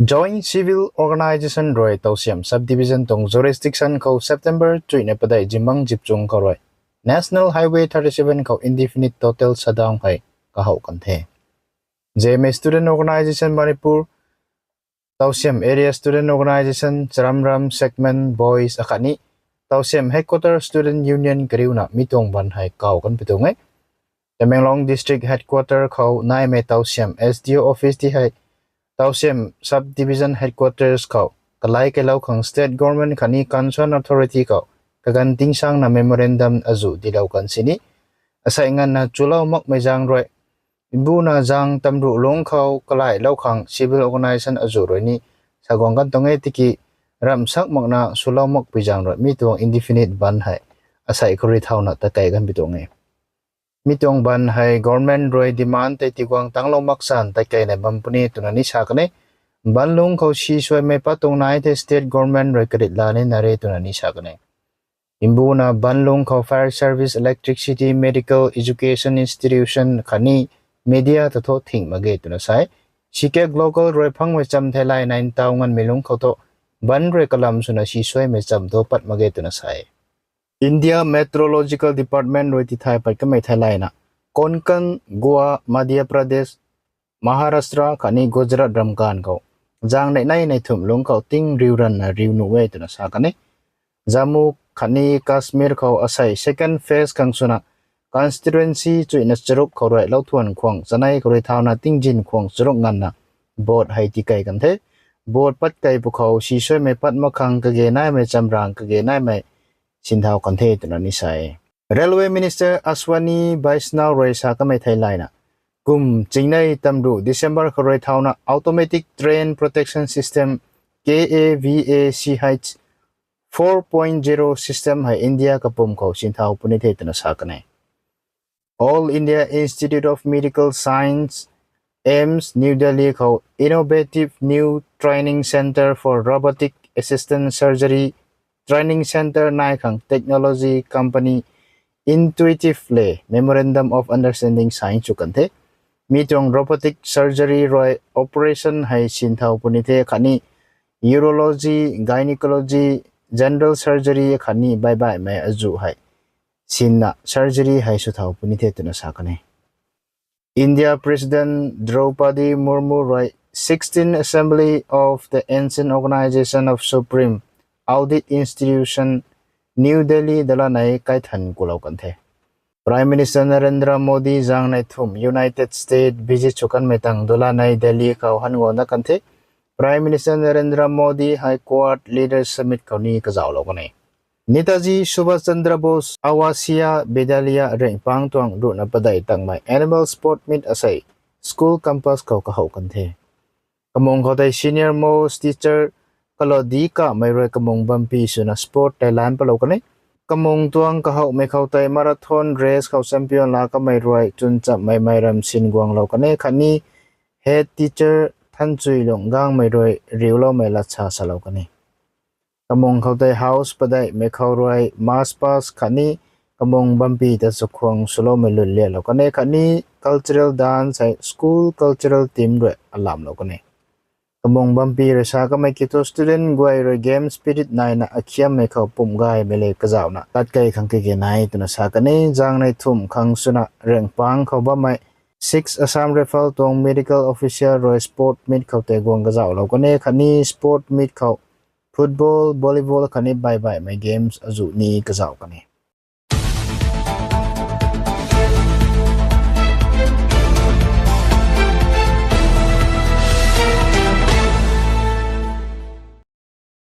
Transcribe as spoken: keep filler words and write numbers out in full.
Joint Civil Organisation rui Tausiam Subdivision tuang jurisdiction khou September chuina padeih zimbang zipchung khou rui National Highway thirty seven khou indefinite total shutdown hei kahouh kan the. J M A Student Organisation Manipur, Tausiam Area Student Organisation, Charamram Segment Boys akhatni Tausiam Headquarter Student Union kariuna mi tuang ban hei kau kan pi tuang e. Tamenglong District Headquarter khou naimei Tausiam S D O Office ti hei Tausiam Subdivision Headquarters khou kalai kailou khang State Government khatni Concerned Authority khou kaganv tingsangna memorandum azuh dilou kan sini. Asei nganvna chulou makmei zaeng rui mbuna zaeng tamruh lungc khou kalailou khang civil organisation azuh rui ni saguang kan tuang e tiki ramh sak makna swlou makpui zaeng rui mi tuang indefinite ban hei asei khou rui thauna tatkei kan pi tuang e. Mi tuang ban hei government rui demand tei tiguang tanglou maksan tatkei nai bam puni twna ni sa kan e. Ban lungc khou si suaimei pat tuang nai the state government rui karit la ni na re twna ni sa kan e. Mbuna ban lungc khou fire service, electricity, medical, education institution khatni media ta thu thing mak ge twna sa e. Sikek local rui phangmei cham thei lai nai ntaw nganmei lungc khou thu ban rui kalam swna si suaimei cham thu pat mak ge twna sa e. India Meteorological Department rui tithay pat kamei thei laina Konkan, Goa, Madhya Pradesh, Maharashtra khatni Gujarat ramkan khou zaeng neih nei nei thumh lungc khou ting riu ranna riu nuh e twna sa kan e. Jammu khatni Kashmir khou asei second phase khang swna constituency chuina charuk khou rui lou thuan khwang chanei khou rui thauna tingzin khwang charuk nganvna vote hei tikei kan the. Vote pat kei pwkhou si suaimei pat mak khang kage naimei chamrang kage naimei sinthau kan the twna ni sa e. Railway Minister Ashwini Vaishnaw rui sa kamei thei laina kum chingnei tamruh December khou rui thauna Automatic Train Protection System, K A V A C H four point zero system hei India kapwm khou sinthau puni the twna sa kan e. All India Institute of Medical Science, AIIMS, New Delhi khou Innovative New Training Centre for Robotic Assisted Surgery Training Centre nai khang technology company Intuitive le Memorandum of Understanding sign sw kan the. Mi tuang robotic surgery rui operation hei sinthau puni the khatni urology, gynecology, general surgery khatni baihbaihmei azuh hei sinna surgery hei sw thau puni the twna sa kan e. India President Draupadi Murmu rui sixteen Assembly of the Ancient Organisation of Supreme Audit Institution, New Delhi dalanei kaithan kulou kan the. Prime Minister Narendra Modi zaeng nei thumh United States visit sw kanmei tang dalanei Delhi khou han guangna kan the. Prime Minister Narendra Modi hei Quad Leaders Summit khou ni kazauhlou kan e. Netaji Subhash Chandra Bose Awasia Vidyalaya Rengpang tuang ruhna padeih tangmei Animal Sport Meet asei school campus khou kahouh kan the. Kamung khou tei senior most teacher kalou di kamei rui kamung bampy swna sport tei lan palou kan e. Kamung tuang kahouhmei khou tei marathon race khou champion la kamei rui chwnchamhmei mei ram sin guanglou kan e khatni head teacher Thanchuilung Gangmei rui riuloumei latsa salou kan e. Kamung khou tei house padeihmei khou rui march past khatni kamung bampy ta chakhwang swloumei lwnlialou kan e khatni cultural dance hei school cultural team rui alamlou kan e. Kamung bampy rui sa kamei kiu thu student guay rui game spirit naina akhiammei khou pumc gaymei le kazauhna tatkei khang kage nai twna sa kan e. Zaeng nei thumh khang swna Rengpang khou bammei six Assam Rifle tuang medical officer rui sport meet khou tei guang kazauhlou kan e khatni sport meet khou football, volleyball khatni baihbaihmei games azuh ni kazauh kan e.